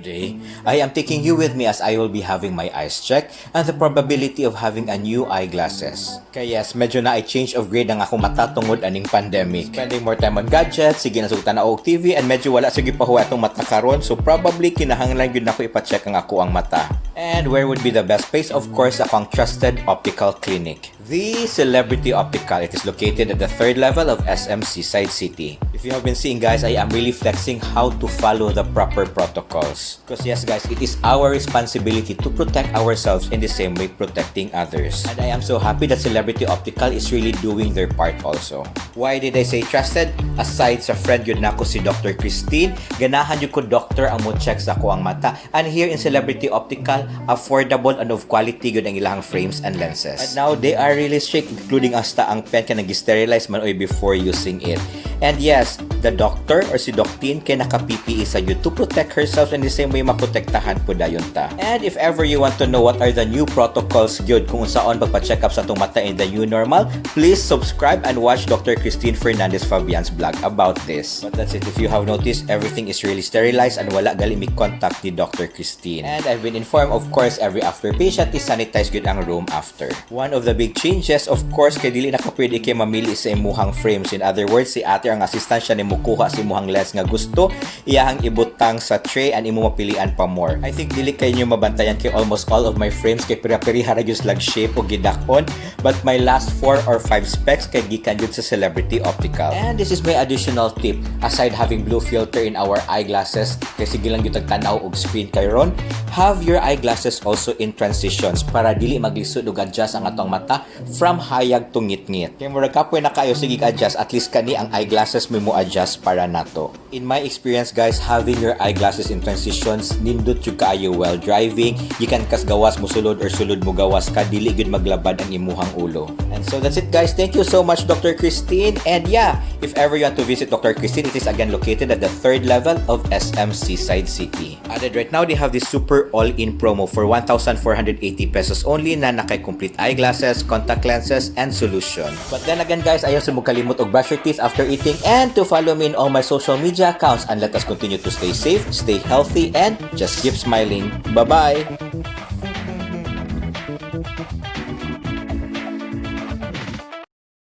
Today, I am taking you with me as I will be having my eyes checked and the probability of having a new eyeglasses. Kaya yes, medyo naay change of grade ang akong mata tungod aning pandemic. Spending more time on gadgets, sige na tan-aw og TV, and medyo wala sige pahuway atong mata karon, so probably kinahanglan gyud nako ipa-check ang akoang mata. And where would be the best place? Of course, akong trusted optical clinic, The Celebrity Optical. It is located at the third level of SM Seaside City. If you have been seeing, guys, I am really flexing how to follow the proper protocols. Because yes, guys, it is our responsibility to protect ourselves in the same way protecting others. And I am so happy that Celebrity Optical is really doing their part also. Why did I say trusted? Aside sa friend gyud nako si Dr. Christine, ganahan gyud ko doctor ang mo check sa akoang mata. And here in Celebrity Optical, affordable and of quality gyud ang ilang frames and lenses. And now they are really strict, including hasta ang pen kay nag-sterilize man oy before using it. And yes, the doctor or si Doctine kay naka-PPE sa you to protect herself in the same way maprotektahan po dayon ta. And if ever you want to know what are the new protocols gyud kung unsaon pagpa-check up sa atong mata in the new normal, please subscribe and watch Dr. Christine Fernandez Fabian's vlog about this. But that's it. If you have noticed, everything is really sterilized and wala gali mi contact ni Dr. Christine. And I've been informed, of course, every after patient is sanitized gyud ang room after. One of the big changes, of course, kay dili na ka pwede kay mamili sa imuhang frames. In other words, si ate ang assistant siya ni mukuha sa imuhang lens nga gusto, iyahang ibutang sa tray and imo mapilian pa more. I think dili kay nyo mabantayan kay almost all of my frames kay pira-piriha ra gyud slag shape o gidakon, but my last 4 or 5 specs kay gikan gyud sa Celebrity Optical. And this is my additional tip. Aside having blue filter in our eyeglasses, kay sige lang gyud tanaw og screen karon, have your eyeglasses also in transitions para dili maglisod og adjust ang atong mata from hayag to ngit-ngit. Kay murag kapoy na kayo sige adjust, at least kani ang eyeglasses may mo adjust para nato. In my experience, guys, having your eyeglasses in transitions nindot jud kaayo while driving. You can kas gawas mo sulod or sulod mo gawas ka, dili gyud maglabad ang imuhang ulo. And so that's it, guys. Thank you so much, Dr. Christine. And yeah, if ever you want to visit Dr. Christine, it is again located at the third level of SM Seaside City. Added right now, they have this super all-in promo for 1,480 pesos only na nakay complete eyeglasses, contact lenses, and solution. But then again, guys, ayaw sa mo kalimot og brush your teeth after eating and to follow me in all my social media accounts, and let us continue to stay safe, stay healthy, and just keep smiling. Bye-bye!